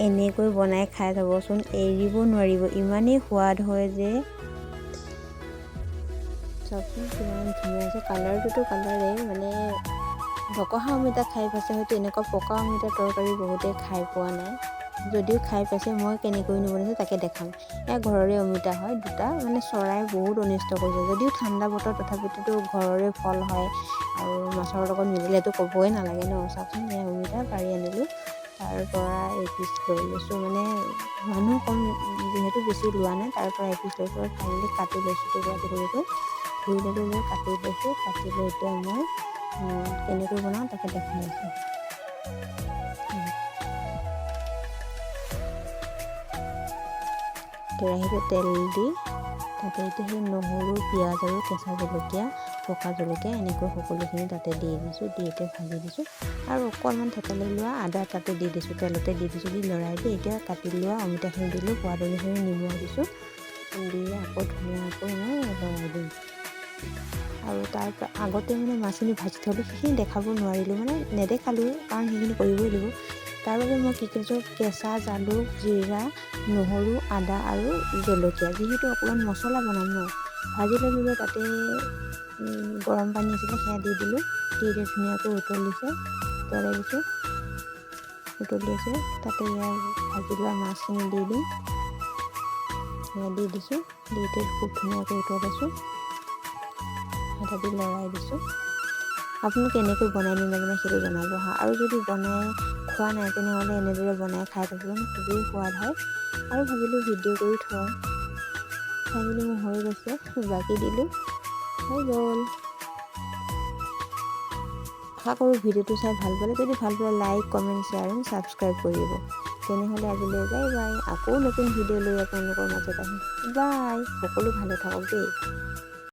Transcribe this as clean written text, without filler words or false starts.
এনেকৈ বনাই খাই চাবচোন, এৰিব নোৱাৰিব, ইমানেই সোৱাদ হয় যে। চাওকচোন কিমান ধুনীয়া হৈছে কালাৰটোতো, কালাৰেই মানে ঢকহা অমিতা খাই পাইছে হয়তো, এনেকুৱা পকা অমিতা তৰকাৰী বহুতে খাই পোৱা নাই। যদিও খাই পাইছে, মই কেনেকৈনো বনাইছোঁ তাকে দেখাম। এয়া ঘৰৰে অমিতা হয় দুটা, মানে চৰাই বহুত অনিষ্ট কৰিছে। যদিও ঠাণ্ডা বতৰ, তথাপিতোতো ঘৰৰে ফল হয় আৰু মাছৰ লগত মিলিলেতো ক'বই নালাগে ন। চাওকচোন, এয়া অমিতা পাৰি আনিলোঁ, তাৰ পৰা এপিচ লৈ লৈছোঁ। মানে মানুহ কম যিহেতু, বেছি লোৱা নাই, তাৰ পৰা এপিচ লৈছোঁ আৰু ফাইনেলি কাটি লৈছোঁ। টুকুৰা টুকুৰিকৈ ধুই ল'লোঁ, লৈ কাটি লৈছোঁ। কাটি লৈ এতিয়া মই কেনেকৈ বনাওঁ তাকে দেখাই আছোঁ। কেৰাহীতে তেল দি তাতে এতিয়া সেই নহৰু, পিঁয়াজ আৰু কেঁচা জলকীয়া, পকা জলকীয়া এনেকৈ সকলোখিনি তাতে দি দিছোঁ। দি এতিয়া ভাজি দিছোঁ আৰু অকণমান থেতেলি লোৱা আদা তাতে দি দিছোঁ, তেলতে দি দিছোঁ। দি লৰাই দি এতিয়া কাটি লোৱা অমিতাখিনি দিলোঁ, সোৱাদ অনুসৰি নিমখ দিছোঁ। দি আকৌ ধুনীয়াকৈ মই লৰাই দিম। আৰু তাৰ আগতে মানে মাছখিনি ভাজি থ'লোঁ, সেইখিনি দেখাব নোৱাৰিলোঁ, মানে নেদেখালোঁ, কাৰণ সেইখিনি কৰিবই লাগিব। তাৰ বাবে মই কি কৰিছোঁ, কেঁচা জালুক, জিৰা, নহৰু, আদা আৰু জলকীয়া, যিহেতু অকণমান মছলা বনাম ন, ভাজি ল'লোঁ। তাতে গৰম পানী আছিলে, সেয়া দি দিলোঁ। দি এতিয়া ধুনীয়াকৈ উতলিছে, উতলাই দিছোঁ। উতলি আছে, তাতে ইয়াৰ ভাজি লোৱা মাছখিনি দি দিম। সেয়া দি দিছোঁ। দি এতিয়া খুব ধুনীয়াকৈ উতলাইছোঁ, এটা দি লৰাই দিছোঁ। আপোনালোকে কেনেকৈ বনাই নে নবনাই সেইটো জনাব হা। আৰু যদি বনাই খোৱা নাই, তেনেহ'লে এনেদৰে বনাই খাই চাবচোন, খুবেই সোৱাদ হয়। আৰু ভাবিলোঁ ভিডিঅ' কৰি থওঁ। ফাইনেলি মোৰ হৈ গৈছে, বাকী দিলোঁ, হৈ গ'ল। আশা কৰোঁ ভিডিঅ'টো চাই ভাল পালে। যদি ভাল পালে, like, comment, share and subscribe কৰিব। তেনেহ'লে আজিলৈ বাই বাই। আকৌ নতুন ভিডিঅ' লৈ আপোনালোকৰ মাজত আহিম। বাই, সকলো ভালে থাকক দেই।